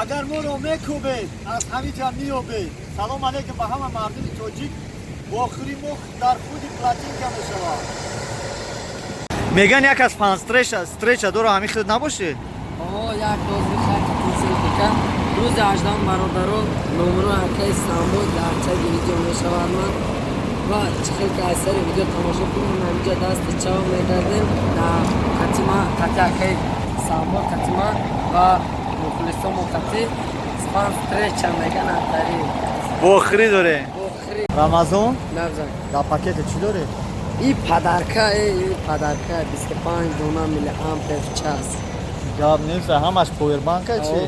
Агар моро мекӯбед, аз ҳамин ҷа меёбед. Салом алейкум ба ҳама мардуми тоҷик. Вохӯри мо дар худи Плотинка мешавад. Меган, як аз фан встреча дора, ҳамин хел набошед? О, як рози хати селфика. Рӯзи 18, бародарон, номро акаи Самбо дар чаги видео мешавад. Ман ва чӣ хел ки аз сари видео тамошо кунем, ҳаминҷа дасти чав мегардем дар қатима, қати акаи Самбо, қатима ва мухлисомо, қати фан встреча меган атари. Вохӯрӣ дорем. Вохӯрӣ. Рамазон. Набзан. Дар пакете чӣ доред? И подарка, и подарка 25 дона миллиампер час. Гап нест, ҳамаш повербанка чи?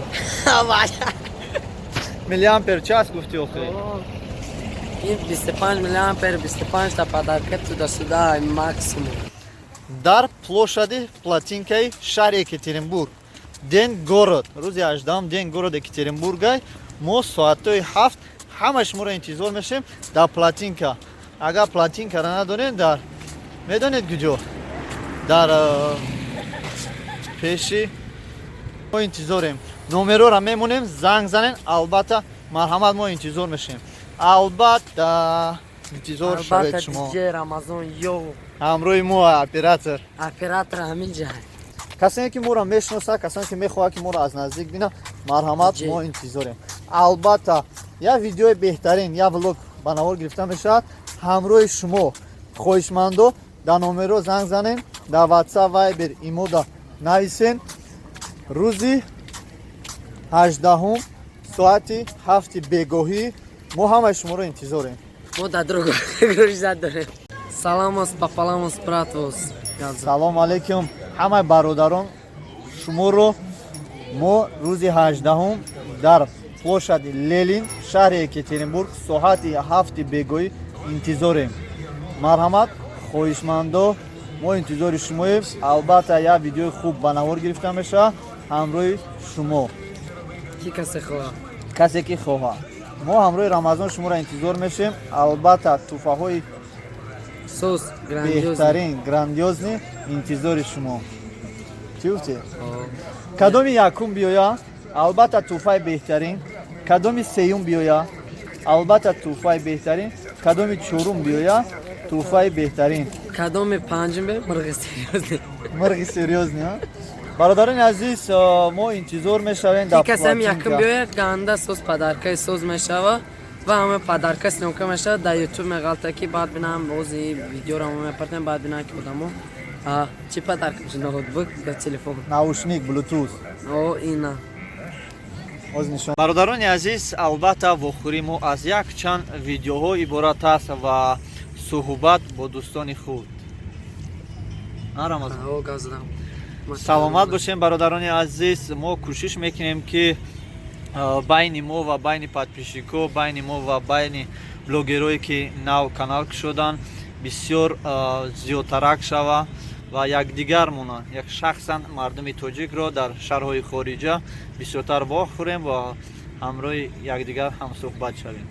Миллиампер час гуфти охи. Ин 25 миллиампер, 25 та подарка туда-сюда максимум. Дар площади Плотинкаи шаҳри Екатеринбург, День город, рӯзи 18, День город Екатеринбургай, мо соатҳои 7 ҳама шуморо интизор мешем дар Плотинка. Агар Плотинкаро надонед, дар медонед куҷо, дар пеши мо интизорем. Номерора мемонем, занг занен. Албатта, марҳамат, мо интизор мешем, албатта, интизор шавед. Албатта. Шумо. Диҷей Рамазон йо. Ҳамроҳи мо оператор. Оператор ҳамин ҷа. Касоне ки моро мешиносад, касоне ки мехоҳад, ки моро аз наздик бинад, марҳамат. Диҷей. Мо интизорем. Албатта, як видеои беҳтарин, як влог ба навор гирифта мешавад ҳамроҳи шумо. Хоҳишмандо, дар номерро занг занен, дар WhatsApp, Viber, имода нависен. Рӯзи 18, соати 7 бегоҳӣ мо ҳамаи шуморо интизорем. Мо дар другой грӯжа дорем. Саламос пополамос, братвос. Салом алейкум, ҳамаи бародарон. Шуморо мо рӯзи 18 дар площади Ленин, шаҳри Екатеринбург, соати 7 бегоҳӣ интизорем. Марҳамат, хоҳишмандо, мо интизори шумоем. Албатта, як видеои хуб ба навор гирифта мешавад ҳамроҳи шумо. Ки касе хоҳад. Касе ки хоҳад, мо ҳамроҳи Рамазон шуморо интизор мешем. Албатта, тӯҳфаҳои соз грандиоз. Беҳтарин, грандиозный интизори шумо. Чӣ гуфтӣ? Кадоми якум биёя, албатта, тӯҳфаи беҳтарин. Кадоми сеюм биёя, албатта, тӯҳфаи беҳтарин. Кадоми чорум биёя, тӯҳфаи беҳтарин. Кадоми панҷум бе, мирғи серьёзный. Мирғи серьёзный. А бародарони азиз, мо интизор мешавем дар Ки касем якум Плотинка. биёяд, ганда соз подаркаи соз мешава ва ҳама подарка съёмка мешавад, дар Ютуб меғалта, ки баъд бинам, бози видеоро мо мепартем, баъд бинам, ки одамо чӣ подарка меша: ноутбук ё телефон. Наушник Bluetooth. О, ина. Оз нишон. Бародарони азиз, албатта, вохӯрии мо аз як чанд видеоҳо иборат аст ва суҳбат бо дӯстони худ. А, Рамазон? О, газдам. Саломат бошем, бародарони азиз. Мо кӯшиш мекунем, ки байни мо ва байни подписчико, байни мо ва байни блогерое ки нав канал кушоданд, бисёр зиёдтарак шава ва якдигар монанд, як шахсан мардуми тоҷикро дар шаҳрҳои хориҷа бисёртар вохӯрем ва ҳамроҳи якдигар ҳамсӯҳбат шавем.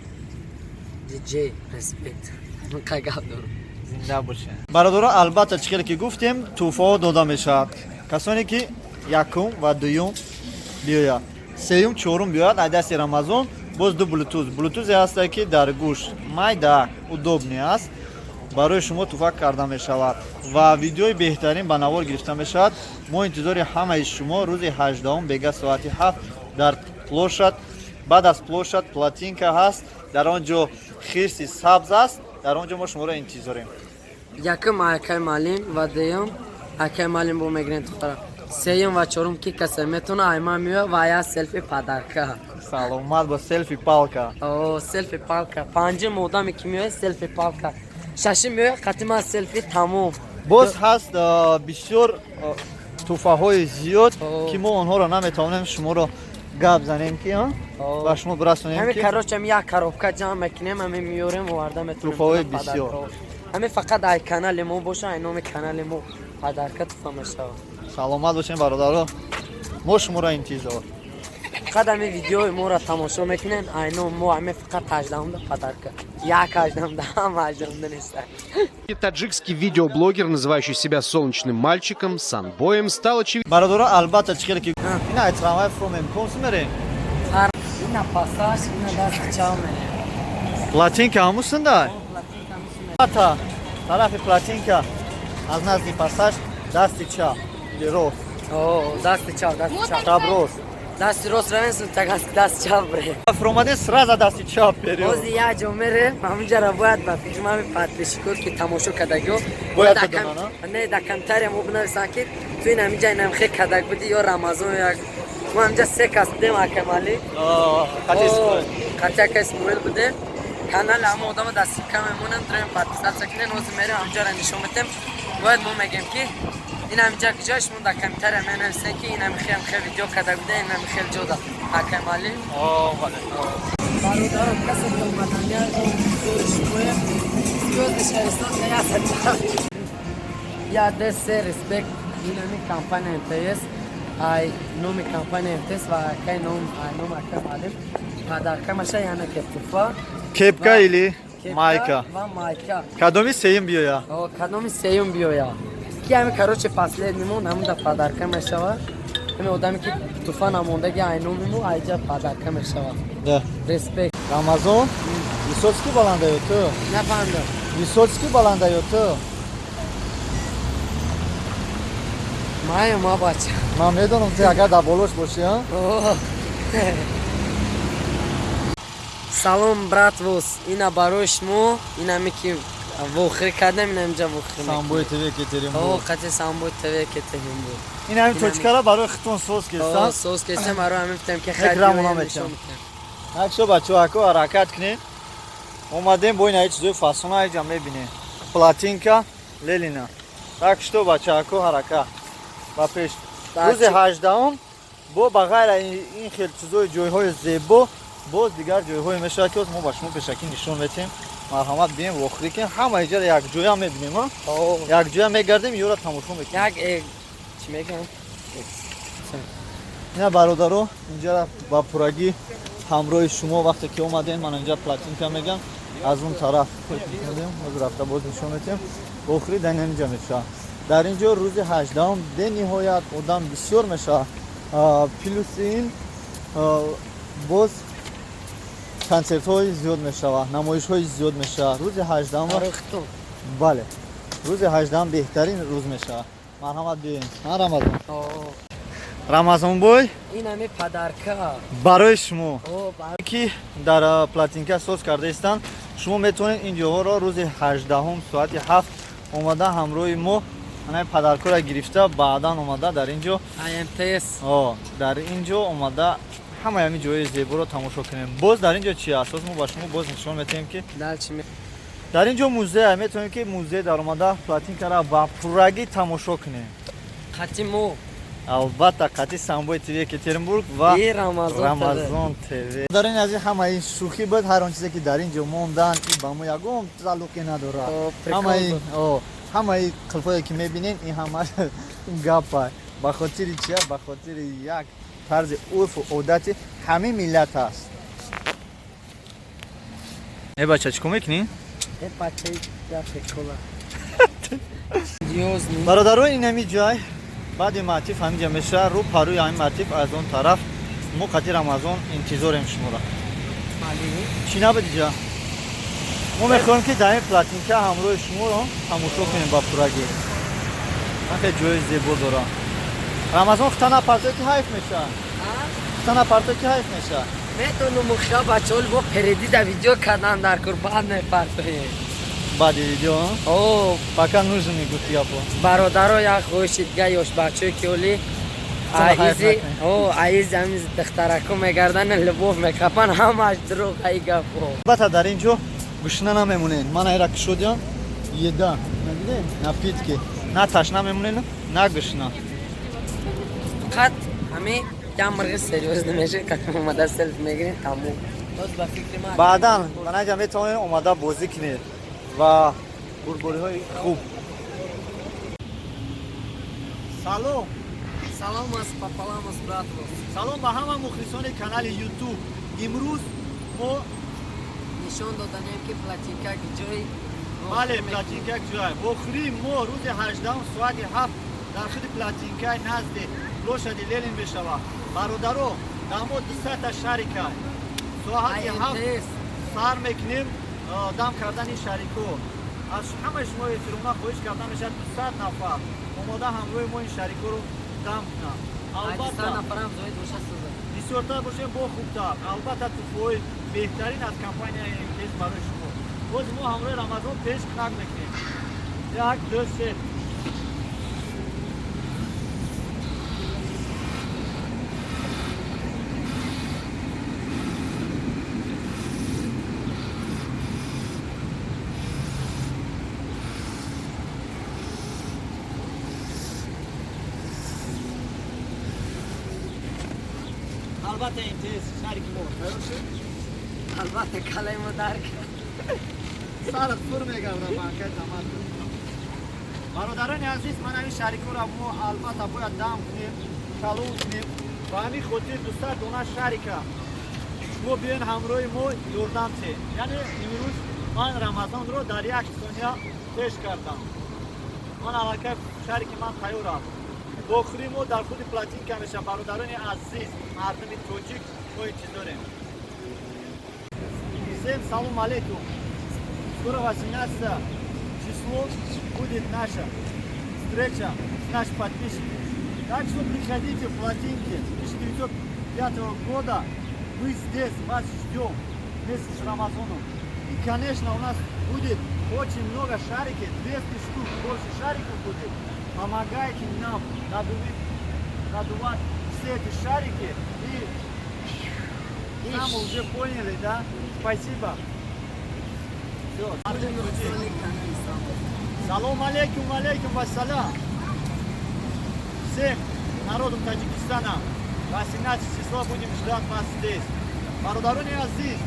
Диджей, респект, қай гап дорам. Зинда бошед, бародаро. Албатта, чӣ хеле ки гуфтем, тӯҳфаҳо дода мешавад. Касоне ки якум ва дуюм биёяд, сеюм, чорум биёяд, ай дасти Рамазон боз ду блютуз, блютузе ҳасте, ки дар гӯш майда, удобный аст, барои шумо туҳфа карда мешавад ва видеои беҳтарин ба навор гирифта мешавад. Мо интизори ҳамаи шумо рӯзи 18 бега соати 7 дар площадь. Баъд аз площадь Плотинка ҳаст, дар он ҷо хирси сабз аст, дар он ҷо мо шуморо интизорем. Якум акай маълим ва дуюм акай маълим бо мегирем тухтара. Сеюм ва чорум ки касе метона, айма меоя ва я селфи подарка. Саломат бо селфи палка. О, селфи палка. Панҷум одаме ки меояд, селфи палка. Шашум меояд, қатима селфи, тамом. Боз ҳаст бисёр тӯҳфаҳои зиёд, О. ки мо онҳоро наметавонем шуморо гап занем, ки О. ба шумо бирасонем, ҳами ки короче, ҳами як коробка ҷамъ мекунем, ҳами меёрем, оварда метонем. Тӯҳфаҳои бисёр. Ҳами фақат ай канали мо боша, ай номи канали мо подарка туҳфа мешавад. Саломат бошем, бародаро, мо шуморо интизор. Фақат ҳами видеои моро тамошо мекунен, ай ном мо, ҳами фақат 18-да подарка. Як 18-да, ҳам 18-да неста. Таджикский видеоблогер, называющий себя солнечным мальчиком, Санбоем, стал очевидным Бародаро, албатта, чӣ хеле ки ина ай трамвай фромем, комс мерем. Ина пассаж, ина дасти чап мерем. Плотинка ҳамусунда? Плотинка ҳамусунда. Ата тарафи Плотинка, аз назди пассаж дасти чап или рост? О, дасти чап, дасти чап. Чап, рост. Дасти рост равем, так дасти чап бре. Фуромадем, сразу дасти чап берем. Ҳозир як ҷо мерем, ҳамунҷара бояд, ба фикри ман, подписчикот, ки тамошо кардагиё, Бояд бидонанд, не, дар комментария мо бинависанд, ки ту ин ҳаминҷа инам хе кадаг будӣ ё Рамазон. Як мо ҳаминҷа се кас будем, Акамалӣ. Қати Исмоил. Қати ака Исмоил будем. Канали ҳама одама дар ссылка мемонем, дурем, подписаться кунен. Ҳозир мерем, ҳаминҷара нишон метем. Бояд мо мегем, ки ин ҳаминҷа куҷо. Шумо дар комментария менависем, ки ин ҳами хел хел видео када буда, ин ҳами хел ҷода, Акамалӣ. Бале. Бародаро, касе ки омадания, шумоем звёзды шаҳристон я десе, респект. Инами компания МТС, ай номи компания МТС ва акай ном, ай ном ака Маълим подарка маша, яъне ке туфа. Кепка или майка. Ва майка. Кадоми сеюм биёя? О, кадоми сеюм биёя, ки ҳами, короче, последний мон ҳамуда подарка мешава. Ҳами одаме ки туфа намондаги, ай номи мо айҷа подарка мешава. Да. Респект. Рамазон, Высоцкий баланда ё ту? Нафаҳмидам. Высоцкий баланда ё ту? Маю ма, бача. Ман медонам, ту агар дар болош бошӣ, а? О. Салом, братвос, ина барои шумо, инами ки вохӯрӣ кардем, ина инҷа вохӯрӣ. Самбои ТВ. О, қати Самбои ТВ Екатеринбург. Ин ҳамин точкара барои хитон соз кестан. Соз кестем, барои ҳамин гуфтем, ки Экранона метиҳам. Так шо, бачаҳо, ҳаракат кунед. Омадем бо ин чизои фасона иҷа мебинем. Плотинка Ленина. Так что, бачаҳако, ҳаракат ба пеш. Рӯзи 18-ум бо ба ғайр ин хел чизои ҷойҳои зебо боз дигар ҷойҳое мешавад, ки мо ба шумо пешакӣ нишон метиҳем. Марҳамат, бием, вохӯрӣ кунем, ҳама иҷара якҷоя мебинем, якҷоя мегардем, ёра тамошо мекунем. Як чӣ мегӯям? Ина, бародаро, инҷара ба пуррагӣ ҳамроҳи шумо вақте ки омадем, ман инҷа Плотинка мегам, аз он тараф ҳозир рафта боз нишон метиҳем. Охири дар инҷа мешавад. Дар ин ҷо рӯзи 18-ум бениҳоят одам бисёр мешавад. Плюси ин боз консертҳои зиёд мешавад, намоишҳои зиёд мешавад рӯзи 18-ум. Бале, рӯзи 18-ум беҳтарин рӯз мешавад. Марҳамат, биёем. Рамазон, Рамазонбой. Инами подарка. Барои шумо, ки дар Плотинка соз карда истанд. Шумо метавонед ин ҷоҳоро рӯзи 18-ум соати 7 омада, ҳамроҳи мо анаи подаркаро гирифта, баъдан омада дар ин ҷо АМТС. Дар ин ҷо омада, ҳамаи ҳамин ҷои зеборо тамошо кунем. Боз дар ин ҷо чи аст? Мо ба шумо боз нишон метиҳем, ки дар ин ҷо музей, метавонем, ки музей дар омада, Плотинкара ба пуррагӣ тамошо кунем. Қати мо. Албатта, қати Самбои ТВ Екатеринбург ва Рамазон ТВ. Дар ин аз ҳамаи шӯхӣ буд. Ҳар он чизе ки дар ин ҷо мондан, ба мо ягон тааллуқе надорад. Ҳамаи қилфое ки мебинем, ин ҳама гапа. Ба хотири чия? Ба хотири як тарзи урфу одати ҳамин миллат аст. Э, бача, чӣ кор мекунӣ? Э, бача, я прикола. Бародаро, ин ҳами ҷай баъди матиф ҳаминҷа мешавад, рӯ парӯи ҳамин матиф. Аз он тараф мо қати Рамазон интизорем шуморо. Чӣ набуд иҷа? Мо мехоҳем, ки дар ин Плотинка ҳамроҳи шуморо тамошо кунем ба пуррагӣ. Хеле ҷои зебо дорам. Рамазон, хута напартое, ки ҳайф мешавад. Хута напартое, ки ҳайф мешавад. Метонум, мухша бачаҳо бо переди да видео кардан дар кур, баъд мепартоем. Баъди видео. О. Пока нужно гуфти гапо. Бародаро, як хоҳиши дига: ёш бачаҳое ки оли аизи, о, аизи ҳамин духтарако мегардан, любовь мекапан, ҳамаш дурӯғ ай гапо. Албатта, дар ин ҷо гушна намемонед. Ман айра кушодиам, еда надидем, напитки, на ташна мемонед, на гушна. Фақат ҳами як мирғи серьёз намешавад, как омада селфи мегирем, тамом. Баъдан манаҷа метавонед омада бозӣ кунед ва бурбориҳои хуб. Салом. Салом аз пополам аз братвоз. Салом ба ҳама мухлисони канали Ютуб. Имрӯз мо нишон доданем, ки Плотинка ҷои. Бале, Плотинка ҷой вохӯрии мо рӯзи 18 соати 7 дар худи Плотинкаи назди площади Ленин мешавад. Бародаро, дар мо 200-та шарика. Соати 7 сар мекунем дам кардани шарико. Аз ҳамаи шумо эҳтиромона хоҳиш карда мешавад 200 нафар омода ҳамроҳи мо ин шарикоро дам кунанд. Албатта бисёртар бошем бо хубтар. Албатта туҳфаҳои беҳтарин аз компанияи МТС барои шумо. Боз мо ҳамроҳи Рамазон пеш кунак мекунем. 1, 2, 3. Албатта МТС шарики мо тайёр шуд. Албатта калаи мо дарк. Сарат пур мегардад банкаи тамад. Бародарони азиз, ман ҳамин шарикоро мо албатта бояд дам кунем, калон кунем. Ба ҳамин хотир 200 дона шарика шумо биёен ҳамроҳи мо ёрдам тиҳед. Яъне имрӯз ман Рамазонро дар як сония пеш кардам. Ман аллакай шарики ман тайёр аст. Бохӯрии мо дар худи плотинка мешавад. Бародарони азиз, мардуми тоҷик, мо интизорем. Всем салом алейкум. Скоро 18 число будет наша встреча с нашими подписчиками. Так что приходите в плотинки 1905 года. Мы здесь вас ждем вместе с Рамазоном. И, конечно, у нас будет очень много шариков, 200 штук, больше шариков будет. Помогайте нам надувать все эти шарики. И сам уже поняли, да? Спасибо. Все. Салом алейкум, алейкум вассалям. Всех народом Таджикистана. 18 числа будем ждать вас здесь. Бародарони азиз,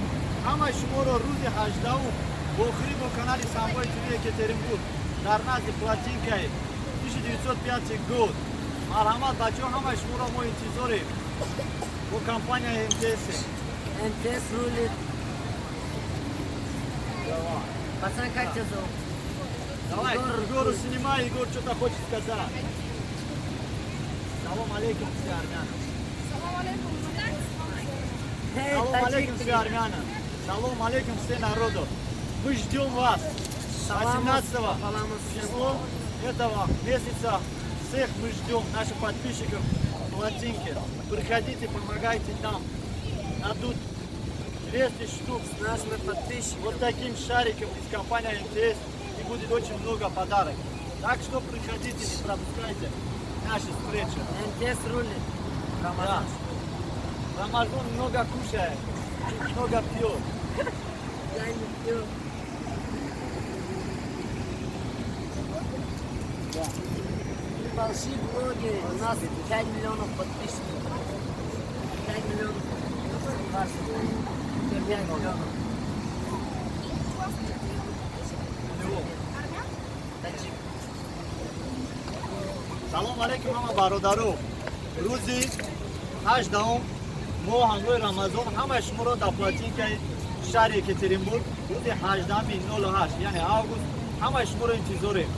ҳамаи шуморо рӯзи 18 бохӯрӣ бо канали Самбои ТВ Екатеринбург дар назди плотинкаи 1905 год. Марҳамат бачаҳо, ҳамаи шуморо мо интизорем бо компанияи МТС. МТС рулит. Пацан, как тебя зовут? Давай, Егору снимай, Егор что-то хочет сказать. Салом алейкум, все армяне. Салом алейкум. Салом алейкум, все армяне. Салом алейкум, все народу. Мы ждем вас 18 число этого месяца. Всех мы ждем, наших подписчиков плотинки. Приходите, помогайте нам. Надут 200 штук с нашими подписчиками. Вот таким шариком из компании МТС. И будет очень много подарок. Так что приходите, не пропускайте наши встречи. МТС рулит. Рамазан. Да. Рамазан много кушает, много пьет. Я не пью. Да. Большие блоги. У нас 5 миллионов подписчиков. 5 миллионов. 5 миллионов. Салом алейкум ҳама бародаро. Рӯзи 18 мо ҳамроҳи Рамазон ҳамаи шуморо дар плотинкаи шаҳри Екатеринбург рӯзи 18.08, яъне август, ҳамаи шуморо интизорем.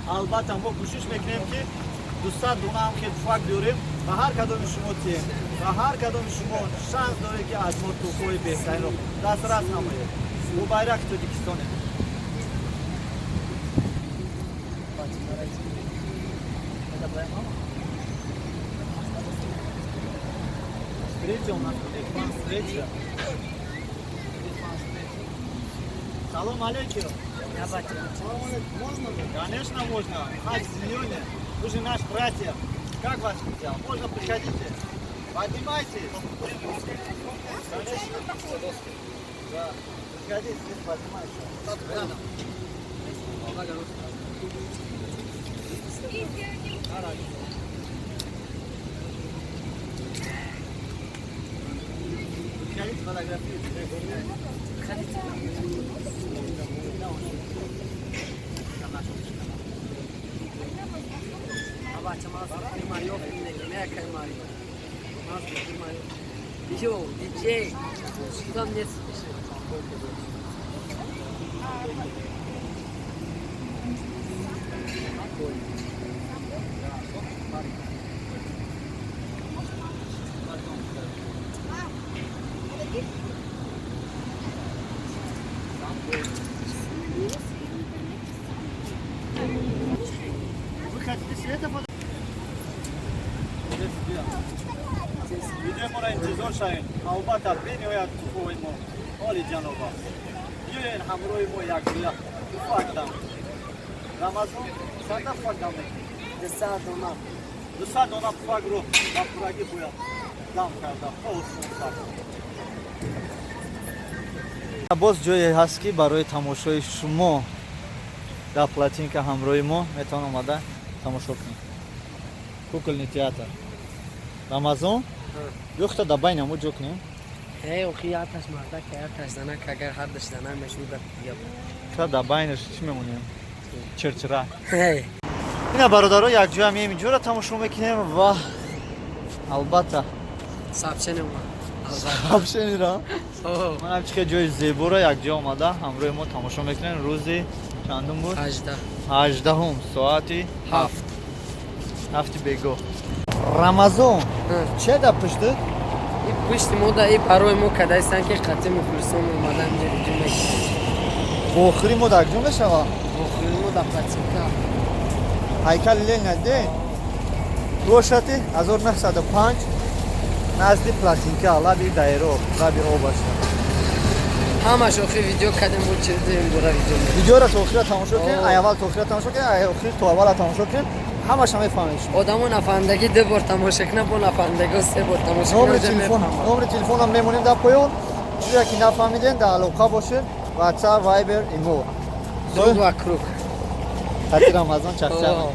Албатта мо кӯшиш мекунем ки 200 дона ҳам хел туфак биёрем ва ҳар кадоми шумо тием ва ҳар кадоми шумо шанс доред ки аз мо туҳфаҳои беҳтаринро дастрас намоед. Бо байрақи Тоҷикистонем. Это твоя мама? Встреча у нас будет, встреча. Салом алейкум. Можно? Конечно можно. Хадж Зеленый. Вы же наш братья. Как вас хотел? Можно, приходите. Поднимайтесь. Конечно. Да. Приходите, здесь поднимайся. Рядом. Приходите, фотографируйте. Приходите. Йоу, диджей, что мне спешит? Видеои моро интизор шавед. Албатта, бениҳоят туҳфаҳои мо оли ҷаноб аст. Биёен, ҳамроҳи мо якҷоя пуфак дам. Рамазон, чанда пуфак дам мекунӣ? 200 дона. 200 дона пуфакро ба пуррагӣ бояд дам карда то осмон сар. Боз ҷое ҳаст, ки барои тамошои шумо дар Плотинка ҳамроҳи мо метавон омада тамошо кунед. Кукольный театр. Рамазон, ёхта дар байни ҳамо ҷо кунем. Ҳей, охи, яташ мардак, яташ занак, агар ҳардаш занак мешуд, гап дига буд. Та дар байнаш чӣ мемонем? Чирчира. Ҳей. Ина, бародаро, якҷоя меем, инҷоро тамошо мекунем ва албатта Сообщение омад. Сообщение ра. Манам чӣ ҷои зеборо якҷо омада ҳамроҳи мо тамошо мекунем. Рӯзи чандум буд? 18. 18-ум, соати 7. 7-и бегоҳ. Рамазон, че дар пушти? И пушти мо да, и барои мо кадаистан, ки қатъи мухлисон омадан инҷа видео мекунем. Охири мо дар куҷо мешавад? Охири мо дар Плотинка. Ҳайкали Ленина де площади 1905, назди Плотинка, лаби дайро, лаби об аста. Ҳамаш охир видео кардем, бо чизи бора видео мекунем. Видеоро то охира тамошо кунед. О. Ай аввал то охира тамошо кунед, ай охир то аввала тамошо кунед, ҳамаша мефаҳмед шумо. Одамо нафаҳмидагӣ ду бор тамошо кунад, бо нафаҳмидагиҳо се бор тамошо кунад, Номери уже телефон, мефаҳмад. номери телефонам мемонем дар поён. Чизе ки нафаҳмидем, дар алоқа бошед: WhatsApp, Viber, имо. Друг вокруг. Хати Рамазон чахчах. О.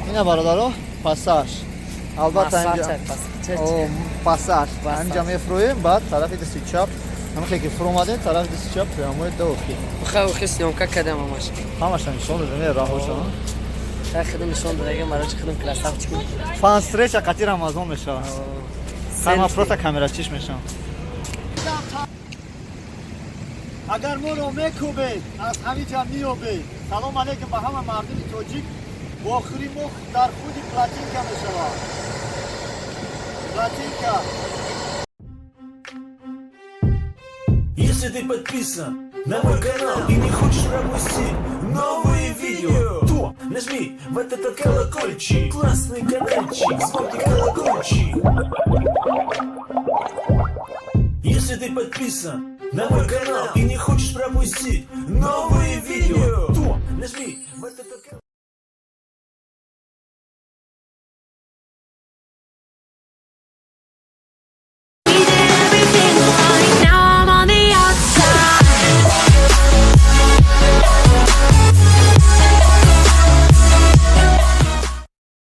Ина, бародаро, пассаж, албатта, инҷа. Массаж, пассаж. О, пассаж. Пассаж. Ҳаминҷа мефурӯем, баъд тарафи дасти чап, ҳамихе ки фуромадем, тарафи дасти чап прямой до охир. Охир, охир съёмка кардам ҳамаш. Ҳамаша нишон додем, раҳоша. Хай, худам нишон додагам, барои чи худам красавчик. Фан встреча қати Рамазон мешавад. Ҳама просто камерачиш мешавам. Агар моро мекӯбед, аз ҳамин ҷа меёбед. Салом алейкум ба ҳама мардуми тоҷик. Охири мо дар худи Плотинка мешавад. Плотинка. Если ты подписан на мой канал и не хочешь пропустить новые видео, то нажми вот этот колокольчик. Классный каналчик, звонкий колокольчик. Если ты подписан на мой канал и не хочешь пропустить новые видео, то нажми вот этот